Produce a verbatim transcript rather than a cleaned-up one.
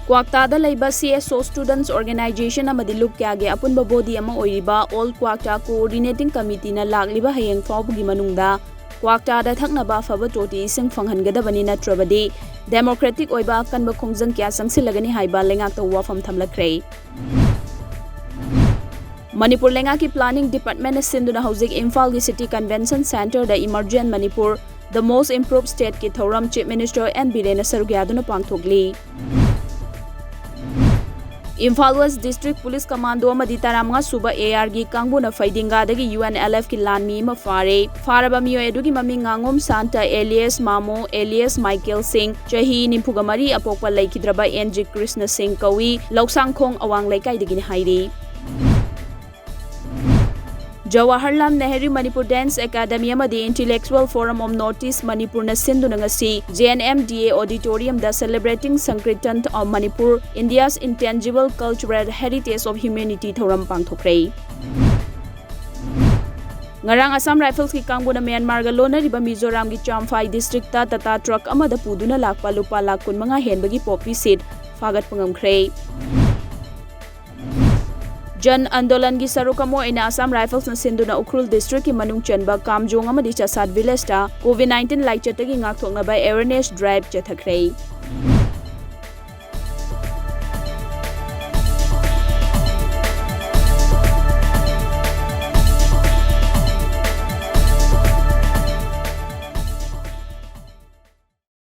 ꯀ꯭ꯋꯥꯛꯇꯥꯗ ꯂꯩꯕ C S O Students Organization ꯑꯃꯗꯤ ꯂꯨꯞ ꯀꯌꯥꯒꯤ ꯑꯄꯨꯟꯕ body ꯑꯃ ꯑꯣꯏꯔꯤꯕ All Kwakta Coordinating Committeeꯅ ꯂꯥꯛꯂꯤꯕ ꯍꯌꯦꯡ ꯐꯥꯎꯕꯒꯤ ꯃꯅꯨꯡꯗ ꯀ꯭ꯋꯥꯛꯇꯥꯗ ꯊꯛꯅꯕ ꯑꯐꯕ ꯇꯣꯇꯤ ꯏꯁꯤꯡ ꯐꯪꯍꯟꯒꯗꯕꯅꯤ, ꯅꯠꯇ꯭ꯔꯕꯗꯤ democratic ꯑꯣꯏꯕ ꯑꯀꯟꯕ ꯈꯣꯡꯖꯪ ꯀꯌꯥ ꯆꯪꯁꯤꯜꯂꯒꯅꯤ ꯍꯥꯏꯕ ꯂꯩꯉꯥꯛꯇ ꯋꯥꯐꯝ ꯊꯝꯂꯛꯈ꯭ꯔꯦ꯫ ꯃꯅꯤꯄꯨꯔ ꯂꯩꯉꯥꯛꯀꯤ Planning Departmentꯅ ꯁꯤꯟꯗꯨꯅ ꯍꯧꯖꯤꯛ ꯏꯝꯐꯥꯜꯒꯤ City Convention Centreꯗ Emergent Manipur, The Most Improved Stateꯀꯤ ꯊꯧꯔꯝ Chief Minister N Birenꯅ ꯁꯔꯨꯛ ꯌꯥꯗꯨꯅ ꯄꯥꯡꯊꯣꯛꯂꯤ꯫ Imphal West District Police Commando ꯑꯃꯗꯤ ꯇꯔꯥꯃꯉꯥ ꯁꯨꯕ ARꯒꯤ ꯀꯥꯡꯕꯨꯅ ꯐꯩꯗꯤꯡꯒꯥꯗꯒꯤ UNLFꯀꯤ ꯂꯥꯟꯃꯤ ꯑꯃ ꯐꯥꯔꯦ꯫ ꯐꯥꯔꯕ ꯃꯤꯑꯣꯏ ꯑꯗꯨꯒꯤ ꯃꯃꯤꯡ ꯉꯥꯉꯣꯝ ꯁꯥꯟꯇ alias ꯃꯥꯃꯣ alias ꯃꯥꯏꯀꯦꯜ ꯁꯤꯡ, ꯆꯍꯤ ꯅꯤꯐꯨꯒ ꯃꯔꯤ, ꯑꯄꯣꯛꯄ ꯂꯩꯈꯤꯗ꯭ꯔꯕ N G ꯀ꯭ꯔꯤꯁꯅ ꯁꯤꯡ ꯀꯧꯏ, ꯂꯧꯁꯥꯡꯈꯣꯡ ꯑꯋꯥꯡ ꯂꯩꯀꯥꯏꯗꯒꯤꯅꯤ ꯍꯥꯏꯔꯤ꯫ Jawaharlal Nehru Manipur Dance Academy ꯑꯃꯗꯤ Intellectual Forum of North East Manipurꯅ ꯁꯤꯟꯗꯨꯅ ꯉꯁꯤ J N M D A Auditoriumꯗ Celebrating Sankirtan of Manipur, India's Intangible Cultural Heritage of Humanity ꯊꯧꯔꯝ ꯄꯥꯡꯊꯣꯛꯈ꯭ꯔꯦ꯫ ꯉꯔꯥꯡ Assam Riflesꯀꯤ ꯀꯥꯡꯕꯨꯅ ꯃ꯭ꯌꯥꯟꯃꯥꯔꯒ ꯂꯣꯟꯅꯔꯤꯕ ꯃꯤꯖꯣꯔꯥꯝꯒꯤ ꯆꯥꯝꯐꯥꯏ districtꯇ Tata truck ꯑꯃꯗ ꯄꯨꯗꯨꯅ ꯂꯥꯛꯄ ꯂꯨꯄꯥ ꯂꯥꯈ ꯀꯨꯟꯃꯉꯥ ꯍꯦꯟꯕꯒꯤ poppy seed ꯐꯥꯒꯠꯄ ꯉꯝꯈ꯭ꯔꯦ꯫ ꯖꯟ ꯑꯟꯗꯣꯂꯟꯒꯤ ꯁꯔꯨꯛ ꯑꯃ ꯑꯣꯏꯅ Assam Riflesꯅ ꯁꯤꯟꯗꯨꯅ ꯎꯈ꯭ꯔꯨꯜ districtꯀꯤ ꯃꯅꯨꯡ ꯆꯟꯕ ꯀꯥꯝꯖꯣꯡ ꯑꯃꯗꯤ ꯆꯁꯥꯠ villageꯇ COVID nineteen ꯂꯥꯏꯆꯠꯇꯒꯤ ꯉꯥꯛꯊꯣꯛꯅꯕ awareness drive ꯆꯠꯊꯈ꯭ꯔꯦ꯫